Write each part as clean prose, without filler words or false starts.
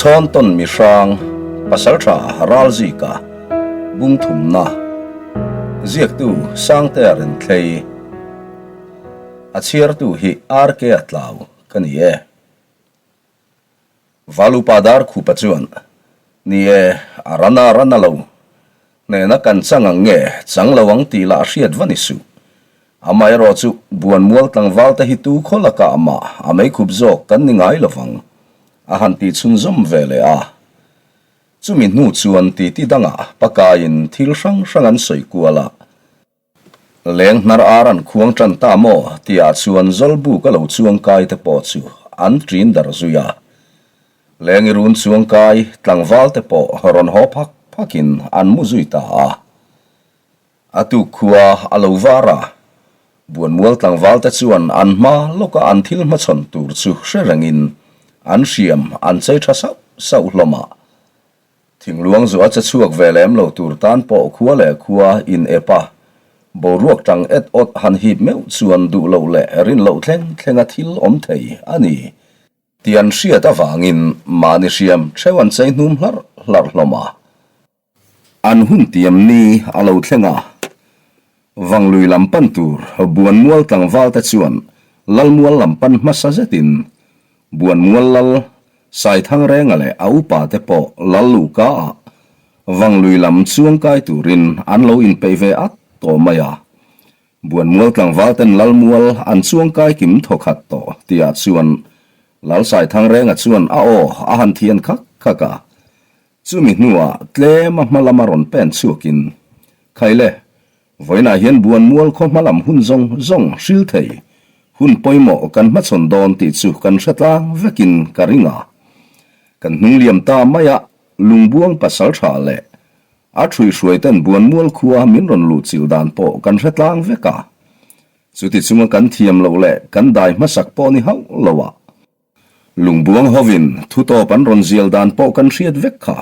Chhawntawn mihrang Pasaltha Ralzika Bungthumna Ziaktu Sangtea Renthlei A chhiartu hi RK a tlau ka ni e. Valupa Darkhupa chuan, Ni e, a rana rana lo. Hnehna kan chang ang nge, chang lo ang tih lah hriat va ni suh. Amaherawh chu, Buanmual tlangval te hi tu khaw lakah mah a meikhup zawk kan ni ngai lo vang, a han tih chhunzawm ve leh a. Chumi hnu chuan titi dangah pakaiin thil hrang hrang an sawi kual a. Leng hnar ar an khuang tan ta maw tihah chuan Zawlbuk a lo chuang kai te pawh chu an ṭin dar zui a. Leng i run chuang kai tlangval te pawh rawn haw phak phakin an mu zui ta a. A tuk khua a lo var a, Buanmual tlangval te chuan an hma lawka an thil hmachhawn tur chu hre rengin an hriam an chei tha sauh sauh hlawm a. Thingluang zu a che chhuak ve lem lo tur tan pawh khua leh khua in ep a, boruak tang et awt han hip meuh chuan duh loh leh rin loh thleng thlenga thil awm thei a ni tih an hriat avangin mahni hriam theuh an chei hnum hlarh hlarh hlawm a. An hun tiam ni a lo thleng a, Vanglui lam pan tur Buanmual tlangval te chuan Lalmual lam pan hmasa zetin Buanmual lal Saithangrenga leh a upa te pawh lal luhka ah Vanglui lam chuangkai turin an lo inpeih ve at tawh mai a. Buanmual tlangval ten Lalmual an chuangkai kim thawkhat tawh tihah chuan Lal Saithangrenga chuan a aw a han thian khak khak a. Chumi hnuah tlem a hma lama rawn pen chhuakin, Khaile, Vawiinah hian Buanmual khaw hma lam hun zawng zawng hril thei, hun pawimawh kan hmachhawn dawn tih chu kan hre tlang vekin ka ring a. Kan hnung liam ta mai a, Lungbuang pasal tha leh a ṭhuihhruai ten Buanmual khua min rawn luh chilh dan pawh kan hre tlang vek a. Chuti chunga kan thiam loh leh kan dai hmasak pawh ni hauh lo a. Lungbuang hovin thutawp an rawn zial dan pawh kan hriat vek kha.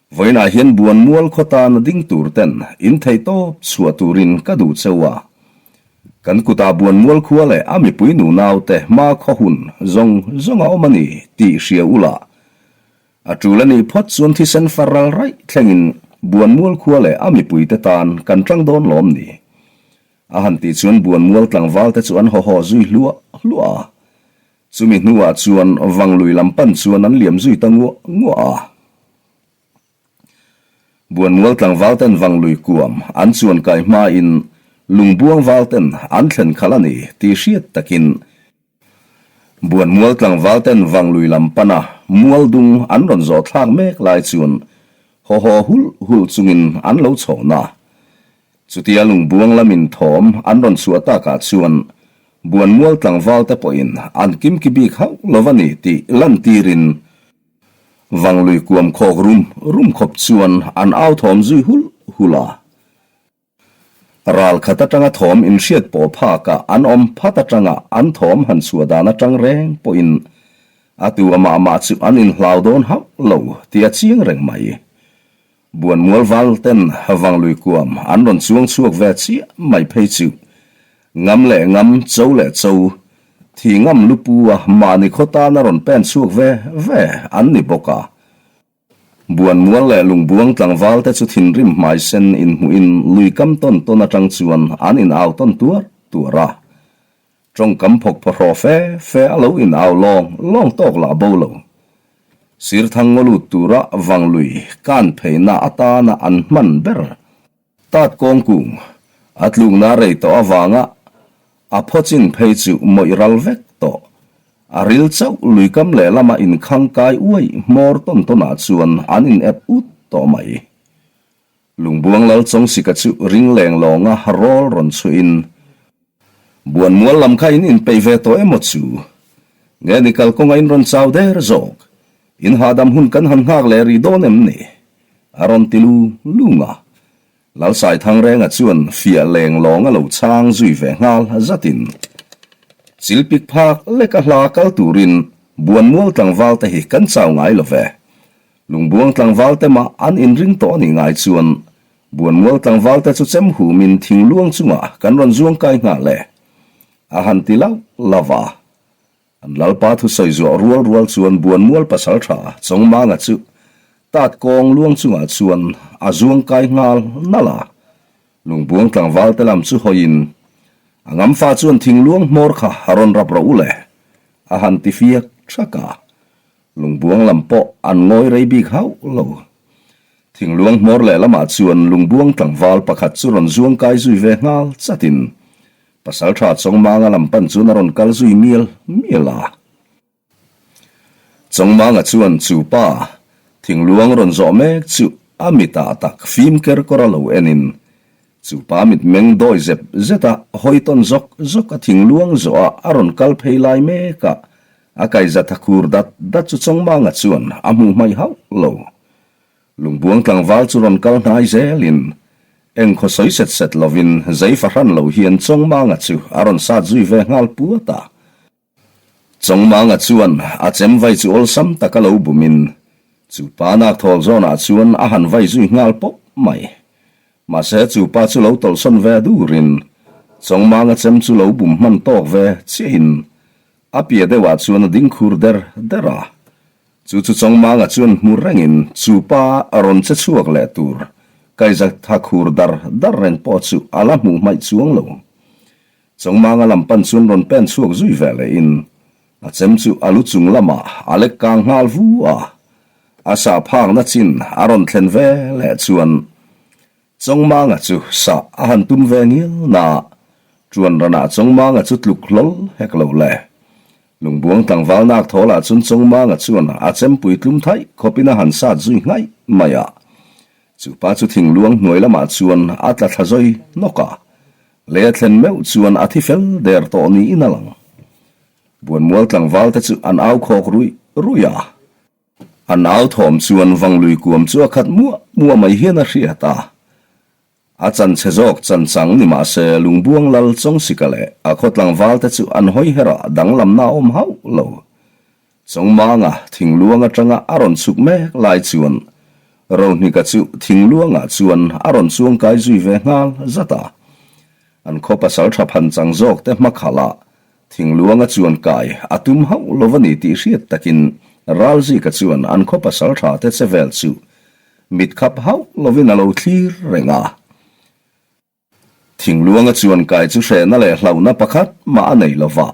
Vawiinah hian Buanmual khaw tana ding tur ten in thei tawp chhuah turin ka duh cheu a. Kan kutah Buanmual khua leh a mipui nunaute hma khaw hun zawng zawng a awm a ni tih hria ula. A tul a nih phawt chuan thisen far ral raih thlengin Buanmual khua leh a mipuite tan kan tang dawn lawm ni. A han tih chuan Buanmual tlangval te chu an haw haw zui hluah hluah a. Chumi hnuah chuan Vanglui lam pan chuan an liam zui ta nguah nguah a. Buanmual tlangval ten Vanglui kuam an chuan kai hmain Lungbuang val ten an thlen khalh a ni tih hriat takin Buanmual tlangval ten Vanglui lam pana mual dung an rawn zawh thlak mek lai chuan haw haw hulh hulh chungin an lo chhawn a. Chutia lungbuang lamin thawm an rawn chhuah takah chuan Buanmual tlangval te pawhin an kimki bik hauh lo a ni tih lantirin Vanglui kuam khawk rum rum khawp chuan an au thawm zui hulh hulh a. Ral khat atanga thawm inhriat pawh phakah an awm phat atanga an thawm han chhuah dan atang reng pawhin a tu amah mah chu an inhlau dawn hauh lo tih a chiang reng mai. Buanmual val ten Vanglui kuam an rawn chuang chhuak ve chiah mai phei chu. Ngam leh ngam, cho leh cho, thi ngam lupu a mahni khaw tan a rawn pen chhuak ve ve an ni bawk a. Buanmual leh Lungbuang tlangval te chu thinrim hmai sen inhmuhin lui kam tawn tawn atang chuan an in au tawn tuar tuar a. Tawngkam phawk phawhraw fe fe a lo in au lawng lawng tawk lah bo lo. Sirthang ngaw lut tura Vanglui kan pheina atana an hman ber. Tat kawngkung a tlukna rei tawh avanga a phawchin phei chu mawih ral vek tawh. A ril chauh luikam lehlama inkhang kai uai hmawr tawn tawnah chuan an in ep ut tawh mai. Lungbuang lal Chawngsika chu ring leng lawnga rawl rawn chhuihin, Buanmual lam kha in inpeih ve tawh emaw chu? Nge ni kalkawnga in rawn chau der zawk? In hahdam hun kan han nghak leh rih dawn em ni? A rawn ti lung lung a. Lal Saithangrenga chuan fiah leng lawng a lo chhang zui ve nghal zatin, Chilpik phak leka hla kal turin Buanmual tlangval te hi kan chau ngai lo ve. Lungbuang tlangval te mah an inring tawh a nih ngai chuan Buanmual tlangval te chu chem humin thingluang chungah kan rawn zuang kai nghal e, a han ti lauh lauh a. An Lalpa thusawi zuah rual rual chuan Buanmual pasaltha Chawngmanga chu tat kawng luang chungah chuan a zuang kai nghal nalh a. Lungbuang tlangval te lam chu hawiin a ngamfa chuan thingluang hmawr kha a rawn rap rawh u le a han ti fiak thak a. Lungbuang lam pawh an ngawi rei bik hauh lo. Thingluang hmawr leh lamah chuan lungbuang tlangval pakhat chu rawn zuang kai zui ve nghal chatin Pasaltha Chawngmanga lam pan chuan a rawn kal zui mial mial a. Chawngmanga chuan chu pa thingluang rawn zawh mek chu a mitah tak fim ker kawr a lo enin chu pa mitmeng dawi zep zet a hawi tawn zawk zawk a thingluang zawh a a rawn kal phei lai mek a, a kaiza tha khur dat dat chu Chawngmanga chuan a hmuh hmaih hauh lo. Lungbuang tlangval chu rawn kal hnai zelin engkhaw sawi set set lovin zei fahran lo hian Chawngmanga chu a rawn sat zui ve nghal puat a. Chawngmanga chuan a chem vai chu awlsam taka lo bumin chu pa nak thawl zawnah chuan a han vai zui nghal pawp mai. Mahse chu pa chu lo tawlhsawn ve durin Chawngmanga chem chu lo bum hman tawk ve chiahin a piah deuhah chuan a ding khur der der a. Chu chu Chawngmanga chuan hmu rengin chu pa a rawn che chhuak leh tur kaihza tha khur dar dar reng pawh chu a la hmuh hmaih chuang lo. Chawngmanga lam pan chuan rawn pen chhuak zui ve lehin a chem chu a lu chung lamah a lek kang nghal vu a. A sah phakna chin a rawn thlen ve leh chuan Chawngmanga chu sah a han tum ve ngial na. Tuan ranah Chawngmanga chu tluk hlawl hek lo le. Lungbuang tlangval nak thawlah chuan Chawngmanga chuan a chempui tlum thaih khawpin a han sat zui nghaih mai a. Chu pa chu thingluang hnuai lamah chuan a tla thla zawi nawk a. Lei a thlen meuh chuan a thi fel der tawh niin a lang. Buanmual tlangval te chu an au khawk ruih ruih a. A nau thawm chuan Vanglui kuam chu a khat muah muah mai hian a hriat a. A chanchhe zawk chanchang ni mah se Lungbuang lal Chawngsika leh a khaw tlangval te chu an hawi her a danglamna a awm hauh lo. Chawngmanga thingluang atanga a rawn chhuk mek lai chuan Rohnika chu thingluangah chuan a rawn chuangkai zui ve nghal zat a. An khaw pasal tha phanchang zawk te hmakhalh ah Thingluanga chuan kai a tum hauh lo a ni tih hriat takin Ralzika chuan an khaw pasal tha te che vel chu mit khap hauh lovin a lo thlir reng a. Thingluanga chuan kai chu hrehna leh hlauhna pakhat mah a nei lo va,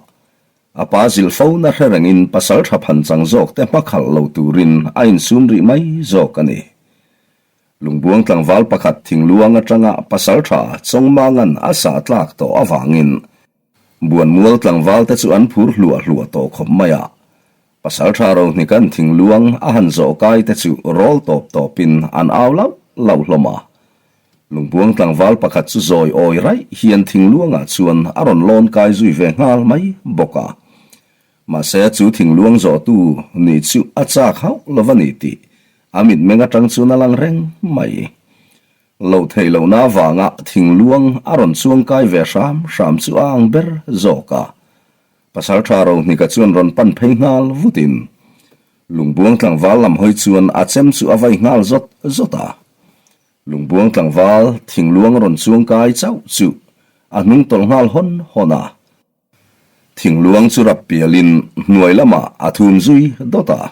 a pa zilh fo na hre rengin pasal tha phanchang zawk te hmakhalh lo turin a insum rih mai zawk a ni. Lungbuang tlangval pakhat thingluang atanga pasal tha Chawngmangan a sah tlak tawh avangin Buanmual tlangval te chu an phur hluah hluah tawh khawp mai a. Pasal tha Rohnikan thingluang a han zawh kai te chu rawl tawp tawpin an au lauh lauh hlawm a. Lungbuang tlangval pakhat chu zawi awi raih hian thingluangah chuan a rawn lawn kai zui ve nghal mai bawk a. Mahse chu thingluang zawhtu nih chu a chak hauh lo va ni tih a mitmeng atang chuan a lang reng mai. Loh theih lohna avanga thingluang a rawn chuangkai ve hram hram chu a ang ber zawk a. Pasaltha Rohnika chuan rawn pan phei nghal vutin Lungbuang tlangval lam hawi chuan a chem chu a vai nghal zawt zawt a. Lungbuang tlangval thingluang rawn chuangkai chauh chu a hnung tawlh nghal hawn hawn a. Thingluang chu rap pialin hnuai lamah a thum zui dawt a.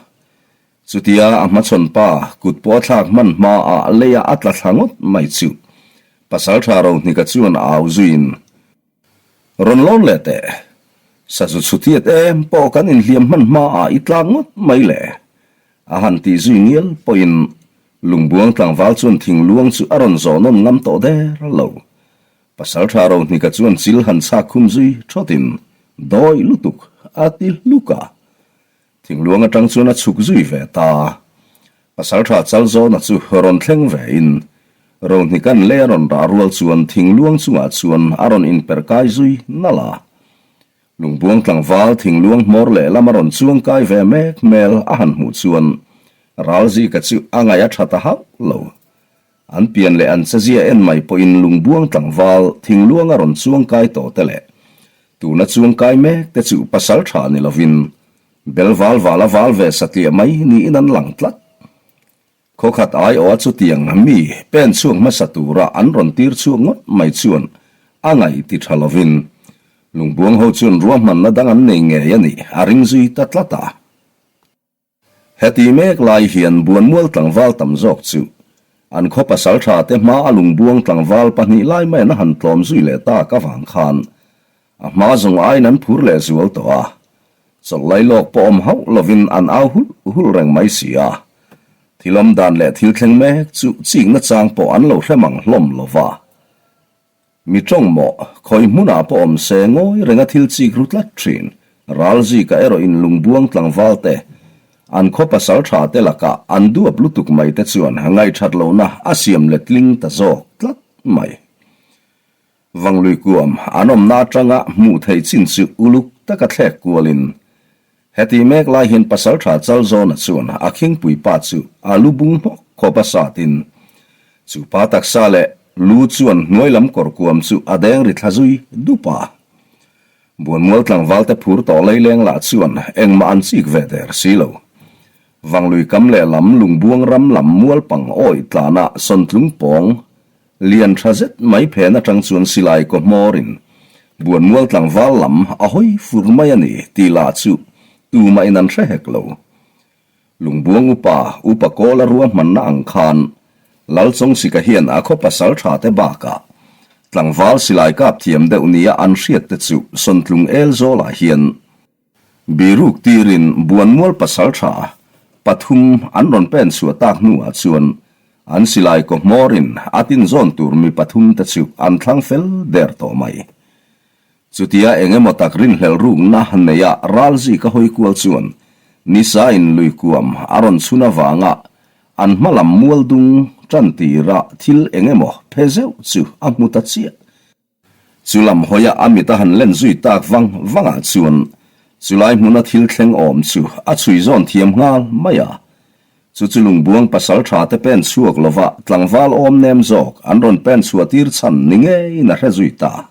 Chutia a hmachhawn pa kut pawh a thlak hman hmaah leiah a tla thla ngawt mai chu Pasaltha Rohnika chuan a au zuiin, Rawn lawn leh teh, sazu chhutiat em pawh kan inhliam hman hmaah i tlak ngawt mai le, a han tih zui ngial pawhin Lungbuang tlangval chuan thingluang chu a rawn zawh nawn ngam tawh der lo. Pasaltha Rohnika chuan chil han chhak khum zui thawtin dawi lutuk a ti hluk a. Thingluang atang chuan a chhuk zui ve ta. Pasaltha Chalzawna chu rawn thleng vein Rohnika'n lei a rawn rah rual chuan thingluang chungah chuan a rawn inper kai zui nalh a. Lungbuang tlangval thingluang hmawr lehlam a rawn chuang kai ve mek hmel a han hmuh chuan Ralzika chu a ngaih a tha ta hauh lo. An pian leh an chezia en mai pawhin lungbuang tlangval thingluanga rawn chuang kai tawh te leh tuna chuang kai mek te chu pasal tha ni lovin bel val val a val ve satliah mai niin an lang tlat. Khawkhat aiawha chutiang mi pen chhuak hmasa tura an rawn tir chhuak ngawt mai chuan a ngaih ti tha lovin. Lungbuang ho chuan ruahmanna dang an nei ngei a nih a ring zui ta tlat a. Heti mek lai hian Buanmual tlangval tam zawk chu an khaw pasal tha te hma a lungbuang tlangval pahnih lai maiin a han tlawm zui leh tak avang khan a hma zawng aiin an phur leh zual tawh a, chawlh lai lawk pawh awm hauh lovin an au hulh hulh reng mai si a. Thil awm dan leh thil thleng mek chu chikna chang pawh an lo hre mang hlawm lova. Mi tawng maw, khawi hmunah pawh awm se ngawi renga thil chik ru tlat thin. Ralzika erawh in lungbuang tlangval te, an khaw pasal tha te lakah an duap lutuk mai te chuan ngaihthat lohna a siam letling ta zawk tlat mai. Vanglui kuam an awmna atanga hmuh theih chin chu uluk taka thlek kualin Heti mek lai hian Pasaltha Chalzawna chuan a khingpui pa chu a lu bung hmawk khawp a satin chu pa taksa leh lu chuan hnuai lam kawr kuam chu a deng ri thla zui dup a. Buanmual tlangval te phur tawh leileng lah chuan engmah an chik ve der si lo. Vanglui kam leh lam lungbuang ram lam mual pang awih tlana sawntlung pawng Lian tha zet mai phen atang chuan silai kaw hmawrin Buanmual tlangval lam a hawi fur mai a ni tih lah chu tumahin an hre hek lo. Lungbuang upa, upa Kawla ruahmanna ang khan Lalchawngsika hian a khaw pasal tha te bakah tlangval silai kap thiam deuh nia an hriat te chu Sawntlung el zawlah hian Biruk tirin Buanmual pasaltha pathum an rawn pen chhuah tak hnuah chuan an silai kaw hmawrin a tinzawn tur mi pathum te chu an thlang fel der tawh mai. Chutia eng emaw tak rinhlelh rukna neia ralzika hawi kual chuan Nisa-in lui kuam a rawn chhun avanga an hma lam mual dung tan tira thil eng emaw phe zeuh chu a hmu ta chiah. Chu lam hawia a mit a han len zui tak vang vangah chuan chulai hmuna thil thleng awm chu a chhui zawn thiam nghal mai a. Chu chu lungbuang pasal tha te pen chhuak lova tlangval awm nem zawk an rawn pen chhuah tir chhan ni ngeiin a hre zui ta.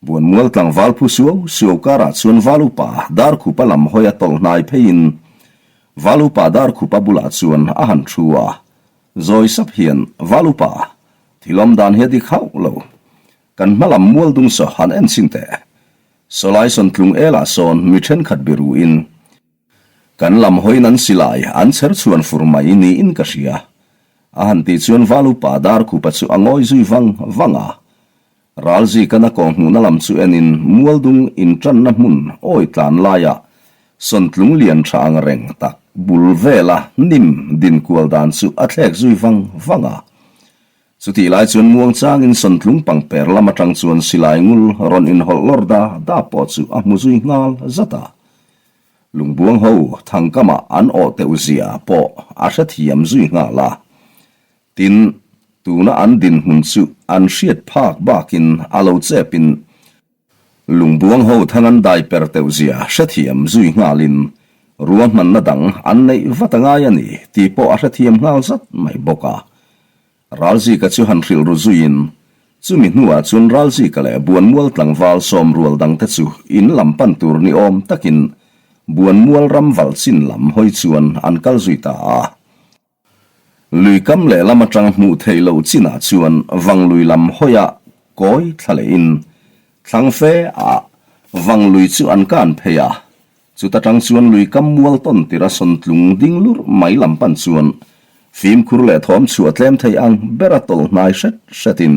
Buanmual tlangval phu suau suau karah chuan Valupa Darkhupa lam hawia tawlh hnai pheiin Valupa Darkhupa bulah chuan a han thu a. Zawi sap hian Valupa, thil awm dan hi a dik hauh lo. Kan hma lam mual dung saw han en chhin teh. Sawlai sawn tlung elah sawn mi thenkhat biruin kan lam hawiin an silai an chher chhuan fur mai niin ka hria. A han tih chuan Valupa Darkhupa chu a ngawi zui vang vang a. Ralzikana kawng hmuhna lam chu enin Mualdung intanna hmun awi tlan laiah sawntlung lian tha ang reng tak bul vela hnim din kual dan chu a thlek zui vang vang a. Chutih lai chuan muangchangin sawntlung pangper lam atang chuan silai ngul rawn inhawlh lawr da da pawh chu a hmu zui nghal zat a. Lungbuang ho thangkamah an awh teuh zia pawh a hrethiam zui nghal a. Tin, tuna an dinhmun chu an hriat phak bakin a lo chepin lungbuang ho thang an dai per teuh zia hrethiam zui nghalin ruahmanna dang an neih vat a ngai a ni tih pawh a hrethiam nghal zat mai bawk a. Ralzika chu han hrilh ru zuiin chumi hnuah chuan Ralzika leh Buanmual tlangval sawmrual dangte chu in lam pan tur ni awm takin Buanmual ram valchin lam hawi chuan an kal zui ta a. Lui kam lehlam atang hmuh theih loh chinah chuan Vanglui lam hawiah kawi thla lehin thlang fe ah Vanglui chu an kan phei a, chuta tang chuan lui kam mual tawn tira sawntlung ding lurh mai lam pan chuan fimkhur leh thawm chhuah tlem thei ang bera tawlh hnai hret hretin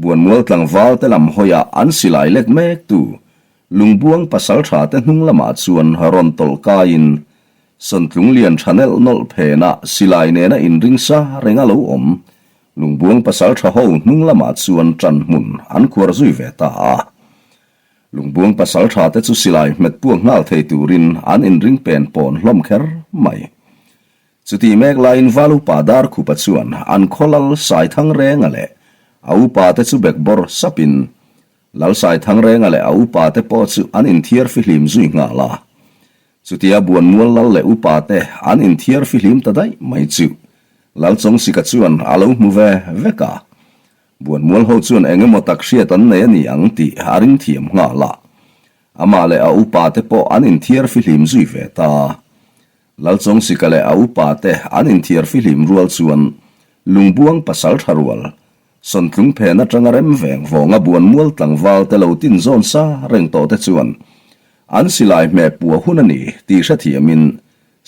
Buanmual tlangval te lam hawiah an silai lek mek tu Lungbuang pasaltha te hnung lamah chuan rawn tawlh kaiin Sawntlung lian tha nelh nawlh phenah silai nena inring sa reng a lo awm. Lungbuang pasal tha ho hnung lamah chuan ṭan hmun an khuar zui ve ta a. Lungbuang pasal tha te chu silai hmet puak nghal thei turin an inring pen pawn hlawm kher mai. Chutih mek laiin Val upa Darkhupa chuan an khaw lal Saithangrenga leh a upa te chu bekbawr sapin Lal Saithangrenga leh a upa te pawh chu an inthiar fihlim zui nghal a. Chutia Buanmual lal leh upa te an inthiar fihlim ta daih mai chu Lalchawngsika chuan a lo hmu ve vek a. Buanmual ho chuan eng emaw tak hriat an nei a ni ang tih a ring thiam nghal a. Amah leh a upa te pawh an inthiar fihlim zui ve ta. Lalchawngsika leh a upa te an inthiar fihlim rual chuan Lungbuang pasal tha rual. Sawntlung phen atanga rem veng vawnga buanmual tlangval te lo tin zawn sa reng tawh te chuan an silai hmeh puah hun a ni tih hrethiamin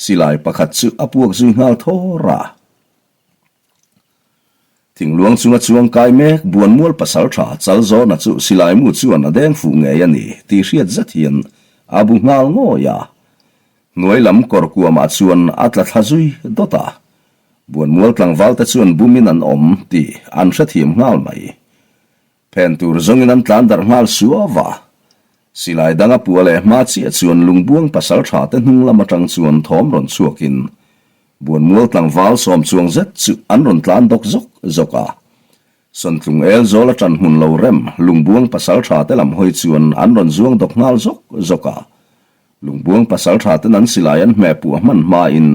silai pakhat chu a puak zui nghal thawr a. Thingluang chunga chuang kai mek Buanmual pasaltha Chalzawna chu silai mu chuan a deng fuh ngei a ni tih hriat zet hian a bu nghal ngawi a. Hnuai lam kawr kuamah chuan a tla thla zui dawt a. Buanmual tlangval te chuan bumin an awm tih an hrethiam nghal mai. Phen tur zawngin an tlan darh nghal suau a. Silai danga pua leh hma chiah chuan lungbuang pasal tha te hnung lam atang chuan thawm rawn chhuakin Buanmual tlangval sawm chuang zet chu an rawn tlan dawk zawk zawk a. Sawntlung el zawl a tan hmun lo rem lungbuang pasal tha te lam hawi chuan an rawn zuang dawk nghal zawk zawk a. Lungbuang pasal tha ten an silai an hmeh puah hman hmain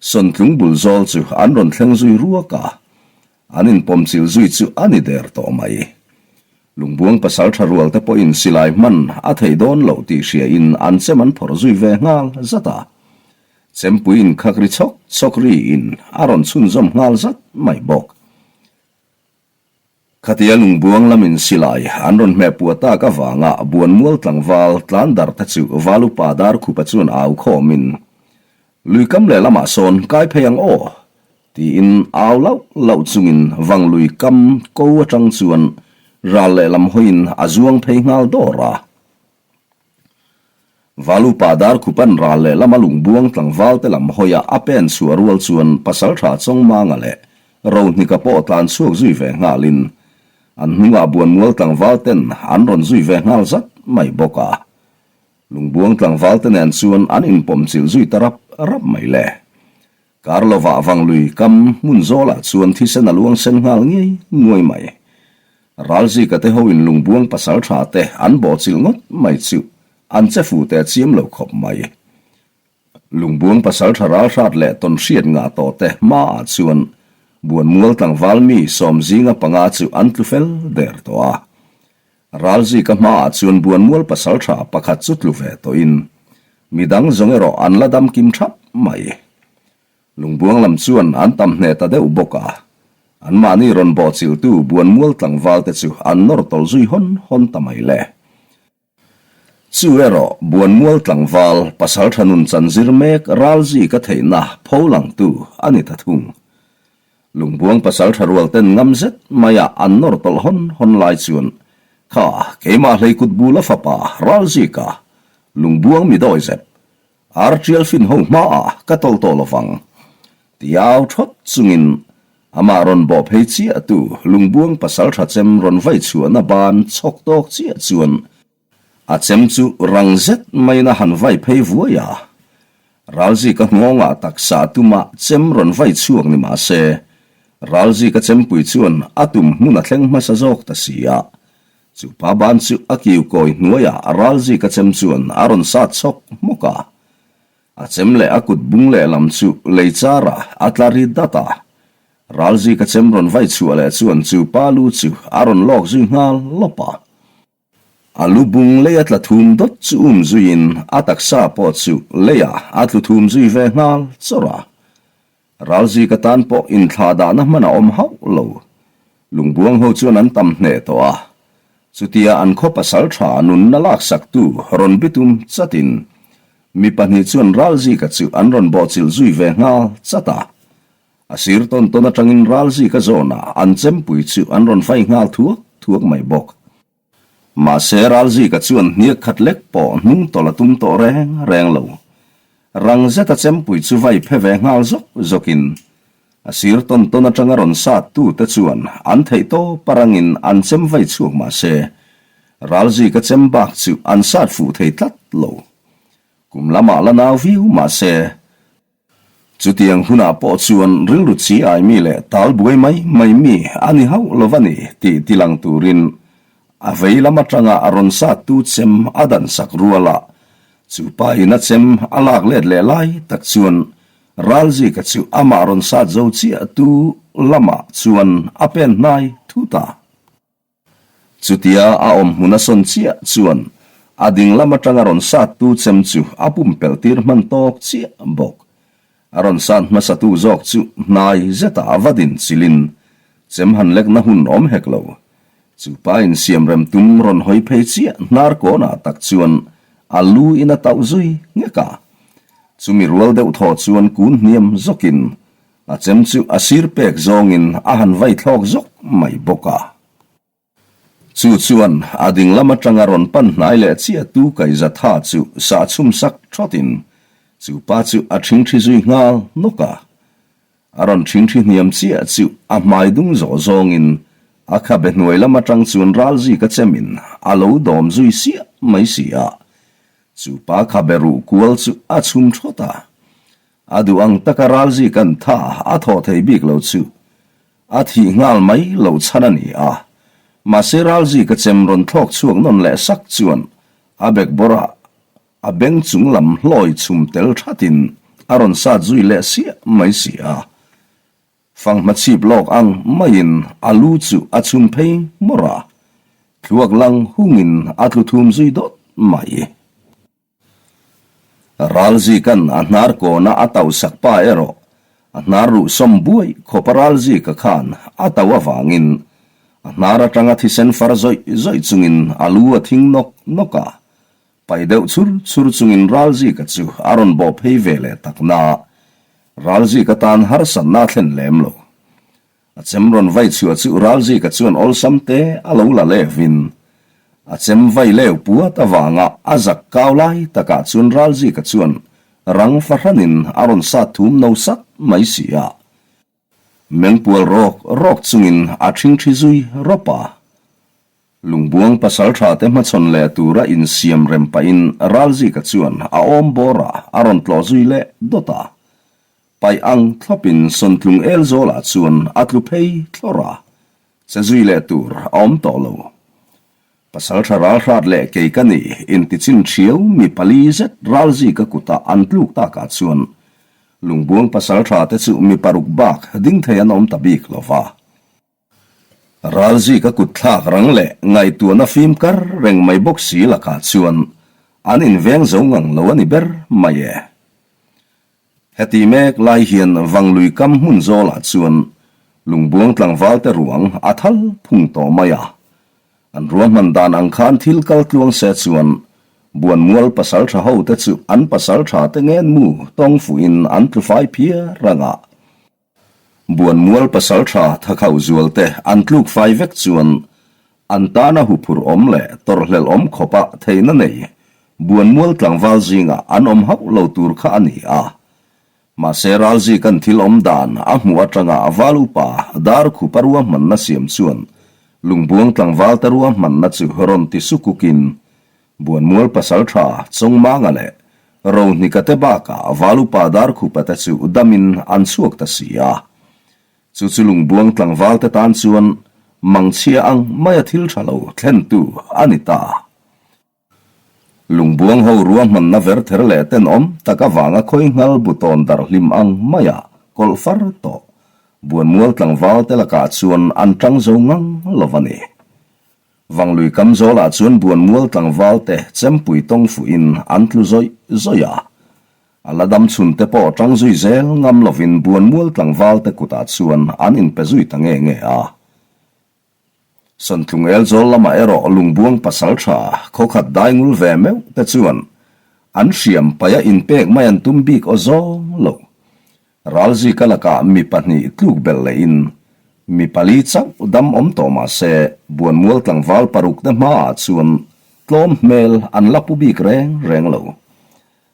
Sawntlung bul zawl chu an rawn thleng zui ruak a. An inpawmchilh zui chu a ni der tawh mai. Lungbuang pasal tha rual te pawhin silai hman a thei dawn loh tih hriain an chem an phawrh zui ve nghal zat a. Chempui inkhak ri chhawk chhawk riin a rawn chhunzawm nghal zat mai bawk. Khatia lungbuang lamin silai an rawn hmeh puah tak avanga Buanmual tlangval tlan dar te chu Valupa Darkhupa chuan au khawmin, Luikam lehlamah sawn kai phei ang aw! Tiin au lauh lauh chungin Vanglui kam ko atang chuan ral lehlam hawiin a zuang phei nghal dawr a. Valupa Darkhupan ral lehlama lungbuang tlangval te lam hawia a pen chhuah rual chuan Pasaltha Chawngmanga leh Rohnika pawh tlan chhuak zui ve nghalin an hnungah Buanmual tlangval ten an rawn zui ve nghal zat mai bawk a. Lungbuang tlangval te nen chuan an inpawmchilh zui ta rap rap mai le. Kar lovah Vanglui kam hmun zawlah chuan thisen a luang sen nghal ngei nguai mai. Ralzika te hoin lungbuang pasal tha te an bawhchilh ngawt mai chu an che fu teh chiam lo khawp mai. Lungbuang pasal tha ral hrat leh tawn hriat ngah tawh te hmaah chuan Buanmual tlangval mi sawm zinga panga chu an tlu fel der tawh a. Ralzika hmaah chuan Buanmual pasal tha pakhat chu tlu ve tawhin midang zawng erawh an la dam kim thap mai. Lungbuang lam chuan an tam hneh ta deuh bawk a, anmahni rawn bawhchilhtu Buanmual tlangval te chu an nawr tawlh zui hawn hawn ta mai le. Chu erawh Buanmual tlangval pasal tha nun chan zir mek Ralzika theihna pholangtu a ni ta thung. Lungbuang pasal tha rual ten ngam zet maia an nawr tawlh hawn hawn lai chuan, Kha, keimah hlei kut bula fapa Ralzika, lungbuang mi dawi zep, ar tial fin ho hmaah ka tawlh tawh lovang, ti au thawt chungin amah rawn bawh phei chiah tu lungbuang pasal tha chem rawn vai chhuahna ban chhawk tawk chiah chuan A chem chu rang zet maiin a han vai phei vuai a. Ralzika nghawngah taksa tuma chem rawn vai chhuak ni mah se, Ralzika chempui chuan a tum hmun a thleng hmasa zawk ta si a. Chu pa ban chu a kiu kawi hnuaiah Ralzika chem chuan a rawn sat chhawk hmawk a. A chem leh a kut bung lehlam chu lei charah a tla ri dat a. Ralzika chem rawn vai chhuah leh chuan chu pa lu chu a rawn lawk zui nghal lawp a. A lu bung lei a tla thum dawt chu um zuiin a taksa pawh chu leiah a tlu thum zui ve nghal chawrh a. Ralzika tan pawh inthlah dahna hman a awm hauh lo. Lungbuang ho chuan an tam hneh tawh a. Chutia an khaw pasal tha nunna laksaktu rawn bitum chatin mi pahnih chuan Ralzika chu an rawn bawhchilh zui ve nghal chat a. A sir tawn tawn atangin Ralzika zawnah an chempui chu an rawn fai nghal thuak thuak mai bawk. Mahse, Ralzika chuan hniak khat lek pawh hnung tawlh a tum tawh reng reng lo. Rang zeta chempui chu vai phe ve nghal zawk zawkin a sir tawn tawn atanga rawn sat tute chuan an theih tawp a rangin an chem vai chhuak mahse, Ralzika chem bak chu an sat fuh thei tlat lo. Kum lamah la nau viau mahse, Chutiang hunah pawh chuan rilru chi ai mi leh tal buai mai mai mi a ni hauh lo va ni tih tilang turin a vei lam atanga a rawn sattu chem a dan sak rual a, chu pa in a chem a lak let leh lai tak chuan Ralzika chu amah rawn sat zo chiah tu lamah chuan a pen hnai thut a. Chutia a awm hmun a sawn chiah chuan a ding lam atanga rawn sattu chem chu a pumpelh tir hman tawk chiah bawk. A rawn sat hmasatu zawk chu hnai zetah a va din chilin. Chem han lekna hun awm hek lo. Chu pa insiamrem tum rawn hawi phei chiah hnar kawnah tak chuan a lu in a tauh zui nghek a. Chumi rual deuh thaw chuan kun hniam zawkin a chem chu a sir pek zawngin a han vai thlawk zawk mai bawk a. Chu chuan a ding lam atanga rawn pan hnai leh chiah tu kaihza tha chu sah chhum sak thawtin chu pa chu a thingthi zui nghal nawk a. A rawn thingthi hniam chiah chu a hmai dung zawh zawngin a khabe hnuai lam atang chuan ral zika chemin a lo dawm zui siah mai si a. Chu pa khabe ruh kual chu a chhum thawt a. A duh ang taka ral zika'n tha a thawh thei bik lo chu A thih nghal mai lo chhan a ni a, mahse Ralzika chem rawn thlawk chhuak nawn leh sak chuan a bekbawrah a beng chung lam hlawi chhum tel thatin a rawn sat zui leh siah mai si a. Fanghma chhip lawk ang maiin a lu chu a chhum phei hmawrh a, thluak lang hungin a tlu thum zui dawt mai. Ralzika'n a hnar kawna a tauh sak pa erawh a hnar ruh sawm buai khawpa Ralzika khan a tauh avangin a hnar atanga thisen far zawih zawih chungin a lu a thing nawk nawk a, pai deuh chhur chhur chungin Ralzika chu a rawn bawh phei ve leh tak na, Ralzika tan harsatna a thlen lem lo. A chem rawn vai chhuah chu Ralzika chuan awlsam te a lo la levin a chem vai leu puat avanga a zak kau lai takah chuan Ralzika chuan rang fahranin a rawn sat thum no sat mai si a. Mengpual rawk rawk chungin a thingthi zui rawp a. Lungbuang pasaltha te hmachhawn leh tura insiam rem pahin Ralzika chuan a awm bawrah a rawn tlawh zui leh dawt a. Paih ang thlawpin Sawntlung el zawlah chuan a tlu phei thlawrh a, che zui leh tur a awm tawh lo. Pasaltha ral hrat leh kei ka ni intichin thiau mi pali zet ralzika kutah an tluk takah chuan Lungbuang pasaltha te chu mi paruk bak ding thei an awm ta bik lo va. Ralzika kut thlak rang leh ngaihtuahna fim kar reng mai bawk si lakah chuan an inveng zo ngang lo a ni ber mai e. Heti mek lai hian Vanglui kam hmun zawlah chuan lungbuang tlangval te ruang a thal phung tawh mai a. An ruahman dan ang khan thil kal tluang se chuan Buanmual pasaltha ho te chu an pasaltha te ngen mu tawng fuhin an tlu fai phiar ang a. Buanmual pasaltha Thakhau zual te an tluk fai vek chuan an tana huphurh awm leh tawrhhlelh awm khawpa theihna nei Buanmual tlangval zingah an awm hauh lo tur kha a ni a. Mahse Ralzika'n thil awm dan a hmuh atanga val upa Darkhupa ruahmanna siam chuan Lungbuang tlangvalte ruahmanna chu rawn ti sukukin Buanmual pasaltha Chawngmanga leh Rohnika te bakah val upa Darkhupa te chu damin an chhuak ta si a. Chu chu lungbuang tlangval te tan chuan mangchhia ang maia thil tha lo thlentu a ni ta. Lungbuang ho ruahmanna verther leh tenawm tak avanga khawi nghal bu tawn darh hlim ang maia kawlh far tawh Buanmual tlangval te lakah chuan an tang zo ngang lo a ni. Vanglui kam zawlah chuan Buanmual tlangval te chempui tawng fuhin an tlu zawih zawih a. A la dam chhun te pawh tang zui zel ngam lovin Buanmual tlangval te kutah chuan an inpe zui ta nge nge a. Sawntlung el zawl lamah erawh Lungbuang pasaltha khawkhat dai ngul ve meuh te chuan an hriam paih a inpek mai an tum bik aw zawng lo. Ralzika lakah mi pahnih tluk belh lehin mi pali chauh dam awm tawh mah se Buanmual tlangval paruk te hmaah chuan tlawm hmel an la pu bik reng reng lo.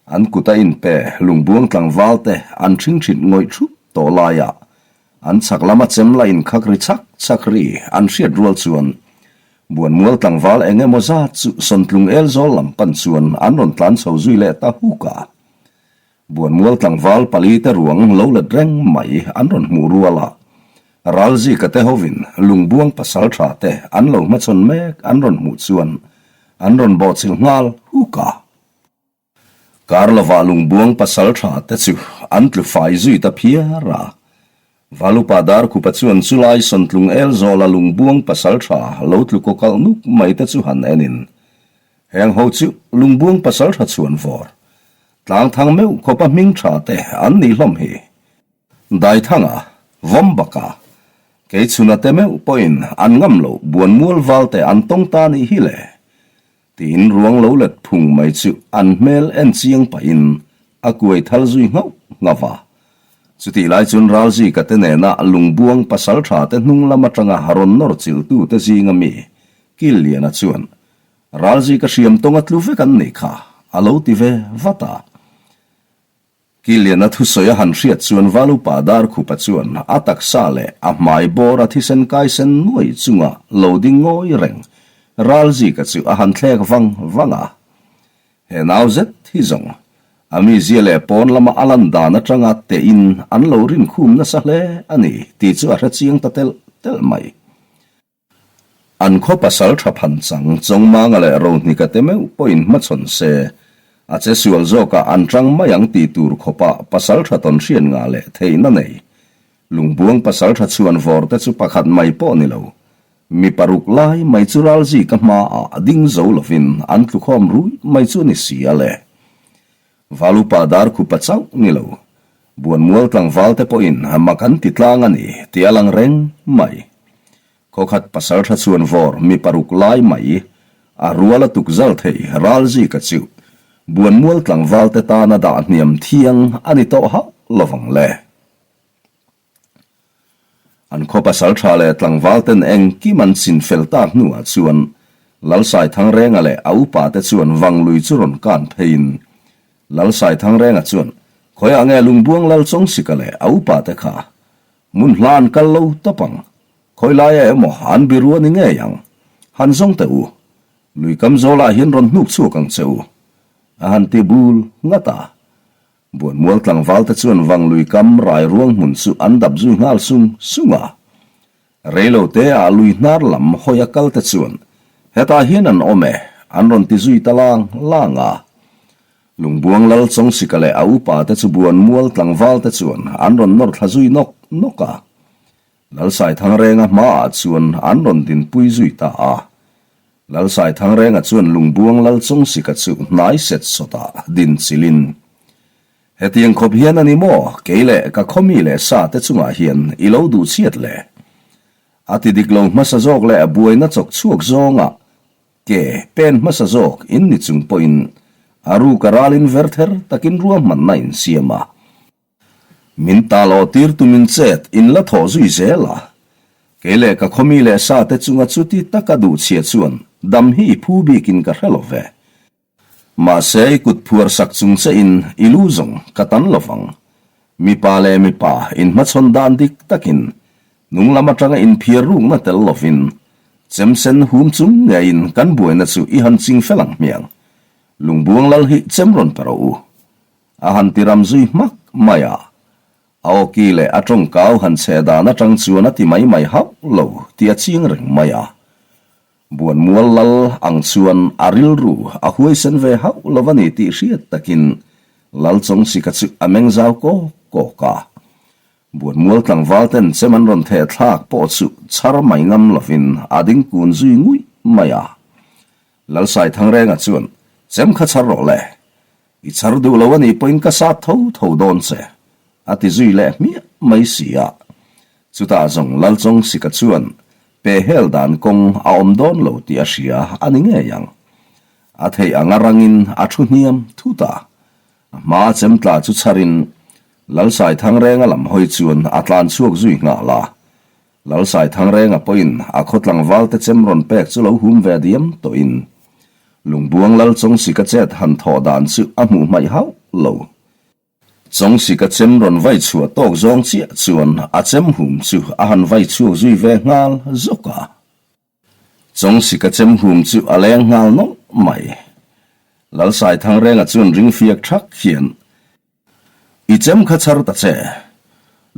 An kut a inpe lungbuang tlangval te an ṭhingṭhit ngawih ṭhup tawh laiah an chhak lama chem la inkhak ri chhak chhak ri an hriat rual chuan Buanmual tlangval eng emaw zat chu Sawntlung el zawl lam pan chuan an rawn tlan chho zui leh ta huk a. Buanmual tlangval pali te ruang lo let reng mai an rawn hmuh rual a, Ralzika te hovin lungbuang pasal tha te an lo hmachhawn mek an rawn hmuh chuan an rawn bawhchilh nghal huk a. Kar lovah lungbuang pasal tha te chu an tlu fai zui ta phiar a. Valupa Darkhupa chuan chulai sawntlung el zawla lungbuang pasal tha lo tlu kawkalh nuk mai te chu han enin, Heng ho chu lungbuang pasal tha chhuan vawr Tlangthang meuh khawpa hming tha te an nih hlawm hi. Daithanga, Vawmbaka. Kei chhuna te meuh pawhin an ngam loh buanmual valte an tawng ta nih hi le. Tiin ruang lo let phung mai chu an hmel en chiang pahin a kuai thal zui nghauh nghauh a. Chutih lai chuan Ralzika te nena lungbuang pasaltha te hnung lam atanga rawn nawr chilhtu te zinga mi Killiana chuan Ralzika hriam tawnga tlu vek an nih kha a lo ti ve vat a. Kiliana thusawi a han hriat chuan Valupa Darkhupa chuan a taksa leh a hmai bawr a thisen kaisen nuai chunga lo ding ngawi reng Ralzika chu a han thlek vang vang a. He nau zet hi zawng a mizia leh pawn lama a lan dan atanga tein an lo rinkhum nasa hle a ni tih chu a hre chiang ta telh telh mai. An khaw pasal tha phan chang Chawngmanga leh Rohnika te meuh pawhin hmachhawn se, a che sual zawkah an tang mai ang tih tur khawpa pasal tha tawn hriat ngah leh theihna nei. Lungbuang pasal tha chhuan vawr te chu pakhat mai pawh ni lo. Mi paruk lai mai chu Ralzika hmaah ding zo lovin an tlukhawm rui mai chu a ni si a le. Valupa Darkhupa chauh ni lo, Buanmual tlangval te pawhin mak an ti tlang a ni tih a lang reng mai. Khawkhat pasal tha chuan vawr mi paruk lai mai a rual a tuk zal thei Ralzika chu Buanmual tlangval te tana dah hniam thiang a ni tawh hauh lovang le. An khaw pasal tha leh tlangval ten engkim an chin fel tak hnuah chuan Lalsaithangrenga leh a upa te chuan Vanglui chu rawn kan pheiin Lalsaithangrenga chuan Khawiah nge Lungbuang Lalchawngsika leh a upa te kha hmun hla an kal lo tawp ang, khawi laia emaw an biru a ni ngei ang, han zawng teh u, lui kam zawlah hian rawn hnuk chhuak ang che u, a han ti bul ngat a. Buanmual tlangval te chuan Vanglui kam rai ruang hmun chu an dap zui nghal sung sung a. Reilo te ah lui hnar lam hawi a kal te chuan hetah hian an awm e, an rawn ti zui ta lang lang a. Lungbuang lal Chawngsika leh a upa te chu Buanmual tlangval te chuan an rawn nawr thla zui nawk nawk a. Lalsaithangrenga hmaah chuan an rawn dinpui zui ta a. Lalsaithangrenga chuan Lungbuang Lalchawngsika chu hnai set sawtah din chilin, Hetiang khawp hian a ni maw, kei leh ka khawmi leh sa te chungah hian i lo duh chhiat le? A ti dik lo hmasa zawk leh buaina chawk chhuak zawngah ke pen hmasa zawk in ni chung pawhin a ruka ralin verther takin ruahmanna in siam a. Min ta lo tir tumin chet in la thawh zui zel a, kei leh ka khawmi leh sa te chunga chuti taka duh chhia chuan dam hi i phu bikin ka hre lo ve. Mahse i kut phuar sak chung che in i lu zawng ka tan lo vang. Mipa leh mipa inhmachhawn dan dik takin nung lam atanga inphiar rukna tel lovin chem sen hum chung ngeiin kan buaina chu i han ching fel ang hmiang. Lungbuang lal hi chem rawn pe rawh u. A han ti ram zui hmak mai a, a awki leh a tawngkau han chhe dan atang chuan a ti mai mai hauh lo tih a ching reng mai a. Buanmual lal ang chuan a rilru a huaisen ve hauh lo a ni tih hriat takin Lalchawngsika chu a meng zau kawk kawk a. Buanmual tlangval ten chem an rawn theh thlak pawh chu chhar mai ngam lovin a ding kun zui nguih mai a. Lalsaithangrenga chuan, Chem kha chhar rawh le. I chhar duh lo a nih pawhin ka sat tho tho dawn che, a ti zui leh hmiah mai si a. Chutah zawng Lalchawngsika chuan pe hel dan kawng a awm dawn lo tih a hria a ni ngei ang. A theih anga rangin a thu hniam thut a. A hmaa chemtla chu chharin Lalsaithangrenga lam hawi chuan a tlan chhuak zui nghal a. Lalsaithangrenga pawhin a khaw tlangvalte chem rawn pek chu lo hum ve diam tawhin Lungbuang Lal Chawngsika chet han thawh dan chu a hmuh hmaih hauh lo. Chawngsika chem rawn vai chhuah tawk zawng chiah chuan a chem hum chu a han vai chhuak zui ve nghal zawk a. Chawngsika chem hum chu a leng nghal nawlh mai. Lalsaithangrenga chuan ring fiak thak hian I chem kha chhar ta che.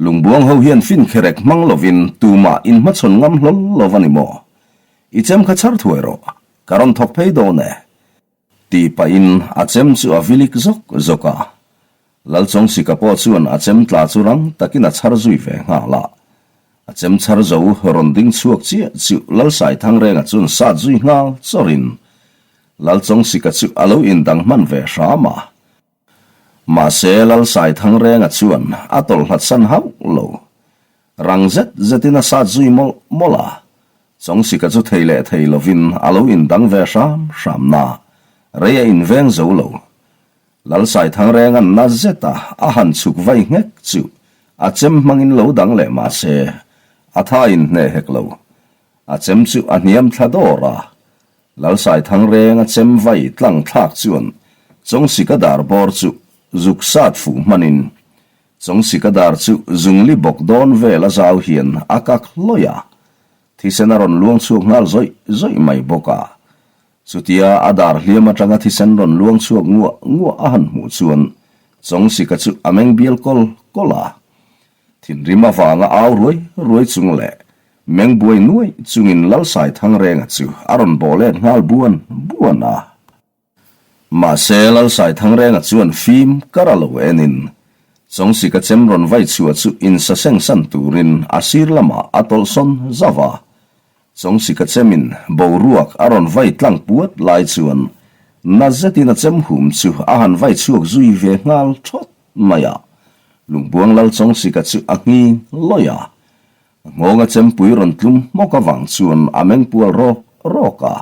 Lungbuang ho hian fin kherek hmang lovin tumah in hmachhawn ngam hlawl lo va ni maw? I chem kha chhar thuai rawh, ka rawn thawk phei dawn e. Tih pahin a chem chu a vilik zawk zawk a. Lalchawngsika pawh chuan a chem tla chu rang takin a chhar zui ve nghal a. A chem chhar zo rawn ding chhuak chiah chu Lalsaithangrenga chuan sat zui nghal chawrin Lalchawngsika chu a lo indang hman ve hram a. Mahse, Lalsaithangrenga chuan a tawlhlat san hauh lo. Rang zet zetin a sat zui mawlh mawlh a, Chawngsika chu thei leh thei lovin a lo indang ve hram hram na, rei a inveng zo lo. Lalsaithangrenga'n na zeta a han chhuk vai nghek chu a chem hmangin lo dang leh mah se, a tha inhneh hek lo. A chem chu a hniam thla dawr a, Lalsaithangrenga chem vai tlang thlak chuan Chawngsika dar bawr chu zuk sat fuh hmanin Chawngsika dar chu zungli bawk dawn vel a zau hian a kak hlawih a, thisen a rawn luang chhuak nghal zawih zawih mai bawk a. Chutia a dar hliam atanga thisen rawn luang chhuak nguah nguah a han hmuh chuan Chawngsika chu a meng bial kawl kawl a. Thinrim avanga au ruai ruai chung leh meng buai nuaih chungin Lalsaithangrenga chu a rawn bawh let nghal buan buan a. Mahse, Lalsaithangrenga chuan fim kar a lo enin, Chawngsika chem rawn vai chhuah chu insaseng san turin a sir lamah a tawlh sawn zauh a. Chawngsika chemin boruak a rawn vai tlang puat lai chuan na zetin a chem hum chu a han vai chhuak zui ve nghal thawt mai a. Lungbuang Lal Chawngsika chu a nghing lawih a. A nghawnga chempui rawn tlum hmawk avang chuan a meng pual rawk rawk a.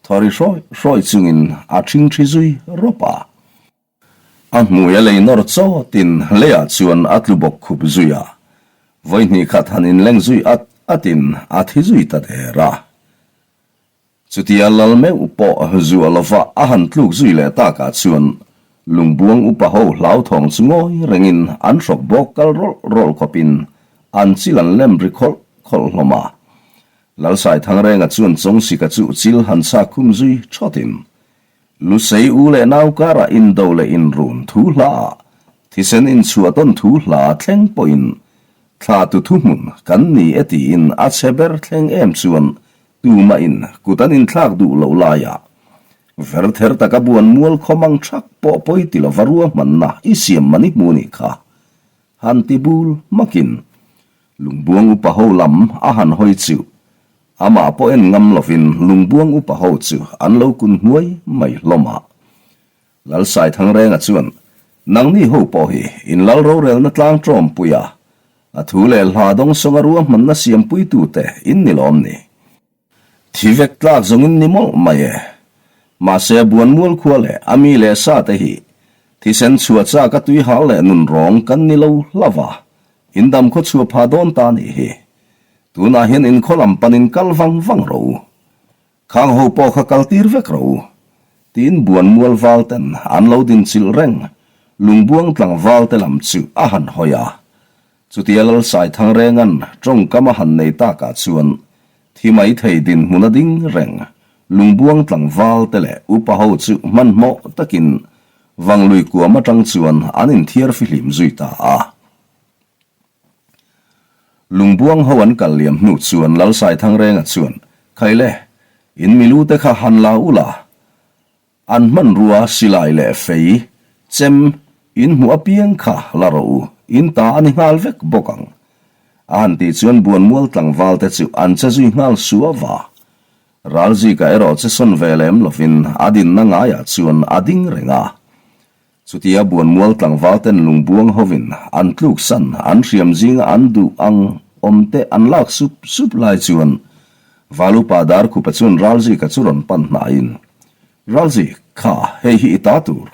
Thaw ri hrawi hrawi chungin a ṭhingṭhi zui rawp a. A hmui a lei nawr chawtin leiah chuan a tlu bawk khup zui a. Vawi hnih khat han inleng zui at atin a thi zui ta der a. Chutia lal meuh pawh zuah lova a han tluk zui leh takah chuan lungbuang upa ho hlauthawng chu ngawi rengin an hrawk bawk kal rawlh rawlh khawpin an chil an lem ri khawlh khawlh hlawm a. Lalsaithangrenga chuan Chawngsika chu chil han chhak khum zui thawtin, Lusei u leh nau karah indo leh inrun thu hla ah, thisen inchhuah tawn thu hla thleng pawhin thla tu thuhmun kan ni e tiin a chhe ber thleng em chuan tumah in kut an inthlak duh loh laiah verther taka buan mual khawm ang thak pawh pawi ti lova ruahmanna i siam man i hmu nih kha han ti bul hmakin Lungbuang upa ho lam a han hawi chu amah pawh en ngam lovin Lungbuang upa ho chu an lo kun hnuai mai hlawm a. Lalsaithangrenga chuan, Nangni ho pawh hi in lal rorelna tlang tawmpui a, a thu leh hla dawngsawnga ruahmanna siampuitute in ni lawm ni? Thi vek tlak zawngin ni mawlh mai e. Mahse Buanmual khua leh a mi leh sa te hi thisen chhuah chak a tui hal leh nun rawng kan ni lo hlauh a, in dam khaw chhuah pha dawn ta nih hi. Tunah hian in khaw lam panin kal vang vang rawh u. Khang ho pawh kha kal tir vek rawh u. Tiin Buanmual val ten an lo din chilh reng Lungbuang tlangval te lam chu a han hawi a. Chutia Lalsaithangrenga'n tawngkam a han nei takah chuan thi mai thei dinhmun a ding reng, lungbuang tlangval te leh upa ho chu hmanhmawh takin Vanglui kuam atang chuan an inthiar fihlim zui ta a. Lungbuang ho an kal liam hnu chuan Lalsaithangrenga chuan, Khaile, in milu te kha han la ula, An hmanrua silai leh fei, chem, in hmuh apiang kha la rawh u, in ta a ni nghal vek bawk ang. A han tih chuan Buanmual tlangval te chu an che zui nghal suau a. Ralzika erawh che sawn ve lem lovin a dinna ngaiah chuan a ding reng a. Chutia Buanmual tlangval ten lungbuang hovin an tluksan an hriam zinga an duh ang awm te an lak sup sup lai chuan Valupa Darkhupa chuan Ralzika chu rawn pan hnaiin, Ralzik, kha, hei hi i ta tur.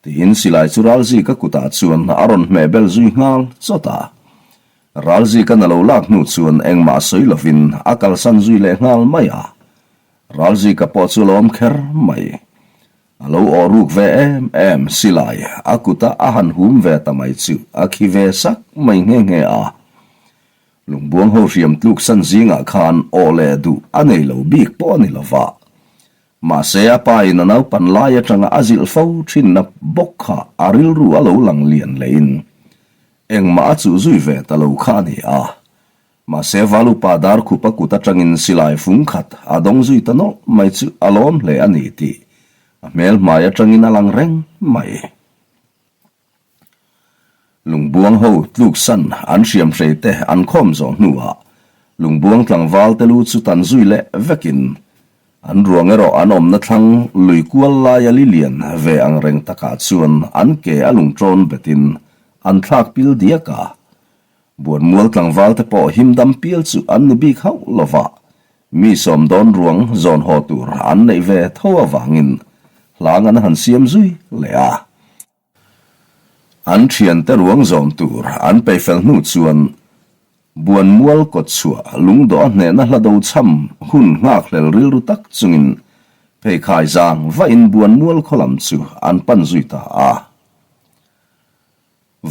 Tiin silai chu Ralzika kutah chuan a rawn hmeh bel zui nghal chawt a. Ralzika na lo lak hnu chuan engmah sawi lovin a kalsan zui leh nghal mai a. Ralzika pawh chu lawm kher mai. A lo aw ruk ve em em silai a kuta a han hum ve ta mai chu a khi ve sak mai nghe nghe a. Lungbuang ho hriam tluk san zingah khan aw leh duh a nei lo bik pawh a ni lo va. Mahse a pa in a naupan lai atanga a zilh fo thinna bawk kha a rilru a lo lang lian lehin engmah a chuh zui ve ta lo kha a ni a. Mahse Valupa Darkhupa kut atangin silai fung khat a dawng zui ta nawlh mai chu a lawm hle a ni tih a hmel hmai atangin a lang reng mai. Lungbuang ho tluksan an hriam hrei te an khawm zawh hnuah Lungbuang tlangval te lu chu tan zui leh vekin an ruang erawh an awmna thlang lui kual laia li lian ve ang reng takah chuan an ke a lungṭawn betin an thlak pil diak a. Buanmual tlangvalte pawh himdam pial chu an ni bik hauh lova, mi sawmdawn ruang zawn haw tur an neih ve tho avangin hlang an han siam zui leh a. An thiante ruang zawn tur an peifel hnu chuan Buanmual kawtchhuah lungdawh a hnehna hla do chham hun nghakhlel rilru tak chungin pheikhai zang vahin Buanmual khaw lam chu an pan zui ta a.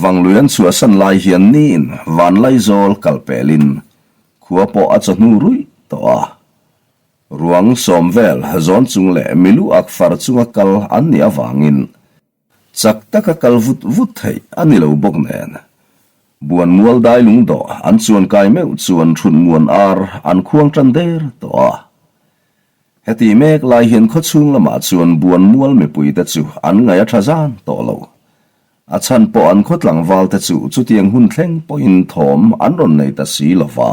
Vanglui an chhuahsan lai hian niin Vanlaizawl kal pelin khua pawh a chawhnu ruih tawh a. Ruang sawm vel zawn chung leh milu ak far chunga kal an nih avangin chak taka kal vut vut theih a ni lo bawk nen. Buanmual dai lungdawh an chuan kai meuh chuan thutmuan ar an khuang tan der tawh a. Heti mek lai hian khawchhung lamah chuan Buanmual mipuite chu an ngaih a tha zan tawh lo. A chhan pawh an khaw tlangval te chu chutiang hun thleng pawhin thawm an rawn nei ta si lo va.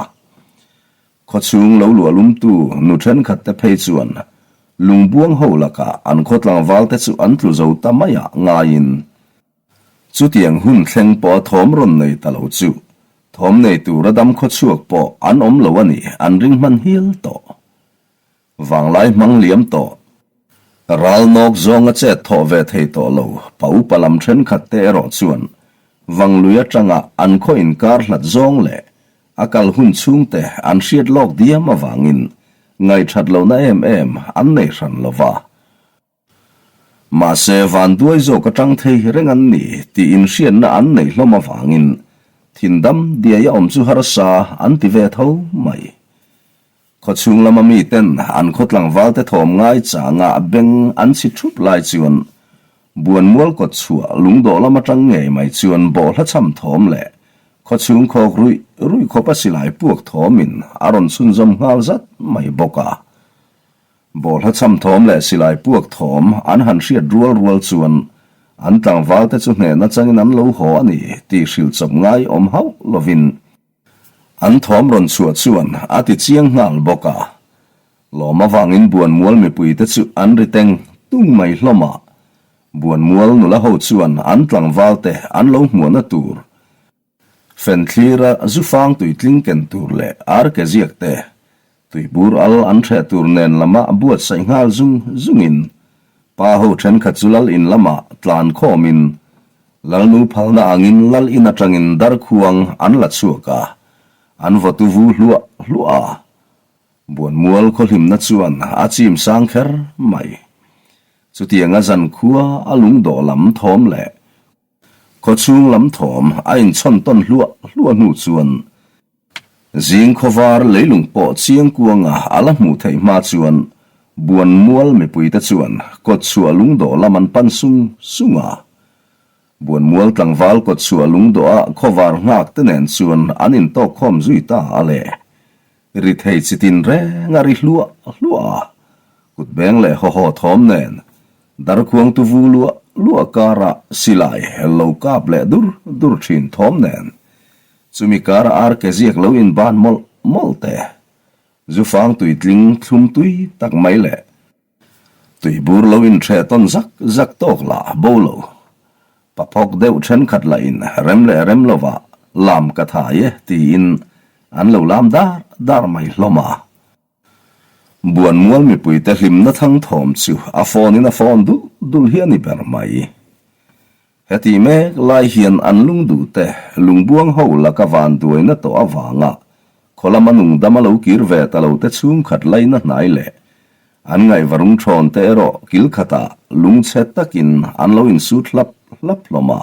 Khawchhung lo luah lumtu nu thenkhat te phei chuan lungbuang ho lakah an khaw tlangval te chu an tlu zo ta maiah ngaiin chutiang hun thleng pawh a thawm rawn nei ta lo chu thawm nei tura dam khawchhuak pawh an awm lo a nih an ring hman hial tawh. Vanglai hmang liam tawh. Ral nawk zawnga chet thawh ve thei tawh lo pa upa lam thenkhat te erawh chuan Vanglui atanga an khaw inkar hlat zawng leh a kal hun chhungte an hriat lawk diam avangin ngaihthat lohna em em an nei hran lo va. Mahse vanduai zawk atang thei reng an ni tih inhriatna an neih hlawm avangin thindam diai a awm chu harsa an ti ve tho mai. Khawchhung lama miten an khaw tlangvalte thawm ngai changa beng an chhi thup lai chuan Buanmual kawt chhuah lungdawh lam atang ngei mai chuan bawhhla chham thawm leh khawchhung khawk ruih ruih khawp a silai puak thawmin a rawn chhunzawm nghal zat mai bawk a. Bawhhla chham thawm leh silai puak thawm an han hriat rual rual chuan an tlangvalte chu hnehna changin an lo haw a ni tih hrilh chawp ngai awm hauh lovin An thawm rawn chhuah chuan a ti chiang nghal bawk a. Lawm avangin Buanmual mipuite chu an ri teng tung mai hlawm a. Buanmual nula ho chuan an tlangvalte an lo hmuahna tur, fenthlira zufang tuitling ken tur leh arke ziak te, tuibur al an hreh tur nen lama buatsaih nghal zung zungin pa ho thenkhat chu lal in lamah tlan khawmin Lalnu phalna angin lal in atangin darkhuang an la chhuak a, an vawtu vu hluah hluah a. Buanmual khawhlimna chuan a chim sang kher mai. Chutianga zankhua a lungdawh lam thawm leh khawchhung lam thawm a inchhawn tawn hluah hluah hnu chuan zing khawvar leilung pawh chiang kuanga a la hmuh theih hma chuan Buanmual mipuite chuan kawtchhuah lungdawh lam an pan sung sung a. Buanmual tlangval kawtchhuah lungdawha khawvar nghak te nen chuan an intawk khawm zui ta a le. Ri thei chi tin reng a ri hluah hluah a, kut beng leh haw haw thawm nen darkhuang tu vu luah luah karah silai lo kap leh dur dur thin thawm nen chumi karah arke ziak lo inban mawlh mawlh te Zufang tuitling thlum tui tak mai leh tuibur lo inhreh tawn zak zak tawk lah bo lo. Paphawk deuh thenkhat lah in rem leh rem lovah lam ka thai e tiin an lo lam dar dar mai hlawm a. Buanmual mipuite hlimna thang thawm chu a phone in a phone dul dul hi a ni ber mai. Heti mek lai hian an lungduhte lungbuang ho laka vanduaina tawh avanga khaw lama nungdam a lo kir ve ta lo te chhungkhat laina hnai leh an ngaihvarung thawn te erawh kil khatah lungchhe takin an lo insut hlap hlap hlawm a,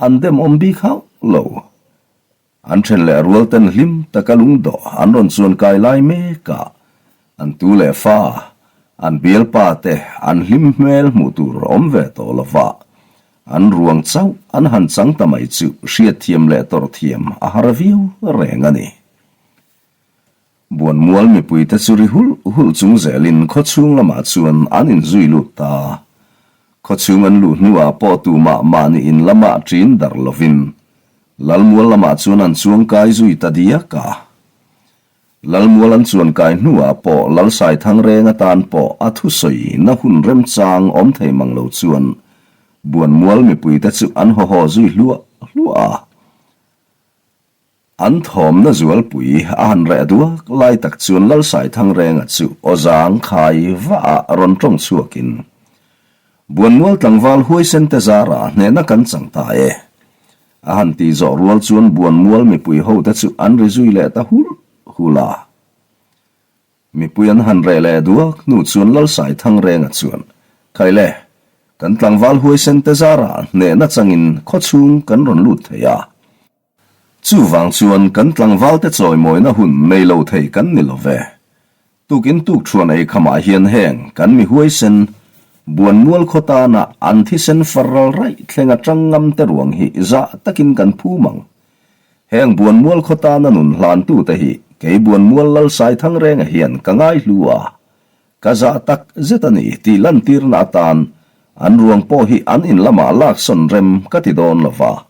an demawm bik hauh lo. An then leh rual ten hlim taka lungdawh an rawn chuan kai lai mek a, an tu leh fa, an bialpa te an hlim hmel hmuh tur awm ve tawh lo va, an ruang chauh an han chang ta mai chu hriatthiam leh tawrhthiam a har viau reng a ni. Buanmual mipuite chu ri hulh hulh chung zelin khawchhung lamah chuan an inzui lut ta. Khawchhung an luh hnuah pawh tumah mahni in lamah ṭin darh lovin Lalmual lamah chuan an chuang kai zui ta diak a. Lalmual an chuan kai hnuah pawh Lalsaithang reng atan pawh a thusawi na hun remchang awm thei mang lo chuan Buanmual mipuite chu an haw haw zui hluah hluah a. An thawmna zualpui a han reh duak lai tak chuan Lalsaithangrenga chu aw zang khai vah ah rawn tawng chhuakin, Buanmual tlangval huaisen te zara hnehna kan chang ta e. A han tih zawh rual chuan Buanmual mipui ho te chu an ri zui leh ta hul hul a. Mipui an han reh leh duak hnu chuan Lalsaithangrenga chuan, Khaile, kan tlangval huaisen te zara hnehna changin khawchhung kan rawn lut thei a. Chuvang chuan kan tlangvalte chawimawina hun nei lo thei kan ni lo ve. Tukin tukṭhuan ei khamah hian heng kan mi huaisen, Buanmual khaw tana an thisen far ral raih thlenga ṭang ngam te ruang hi zah takin kan phum ang. Heng Buanmual khaw tana nun hlantute hi kei Buanmual Lalsaithangrenga hian ka ngaihlu a, ka zah tak zet a ni tih lantirna atan an ruang pawh hi an in lamah laksawn rem ka ti dawn lo va.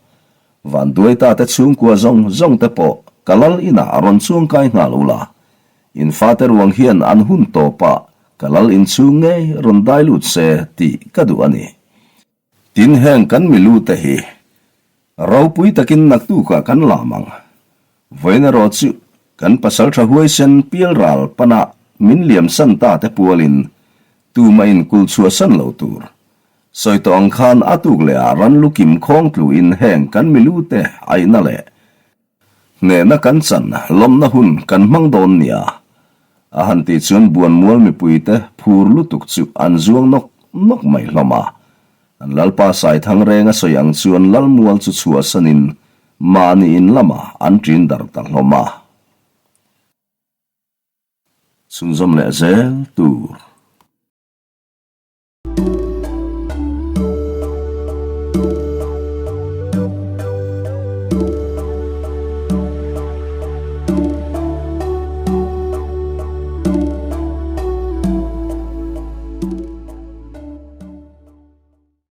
Van Duaita te chhungkua zawng zawng te pawh ka lal inah a rawn chuangkai nghal ula, in fate ruang hian an hun tawpah ka lal inchhung ngei rawn dai lut se tih ka duh a ni. Tin heng kan milu te hi ropui takin naktukah kan lam ang. Vawiin erawh chu kan pasaltha huaisen pialral pana min liamsan ta te pualin tumah in kul chhuahsan lo tur Sawi tawh ang khan a tuk leh ah ran lu kim khawng tluin heng kan milu te aihna leh hnehna kan chan lawmna hun kan hmang dawn nia. A han tih chuan Buanmual mipui te phur lutuk chu an zuang nawk nawk mai hlawm a. An Lalpa Saithang reng a sawi ang chuan Lalmual chu chhuahsanin mahni in lamah an ṭin dar ta hlawm a. Chhunzawm leh zel tur.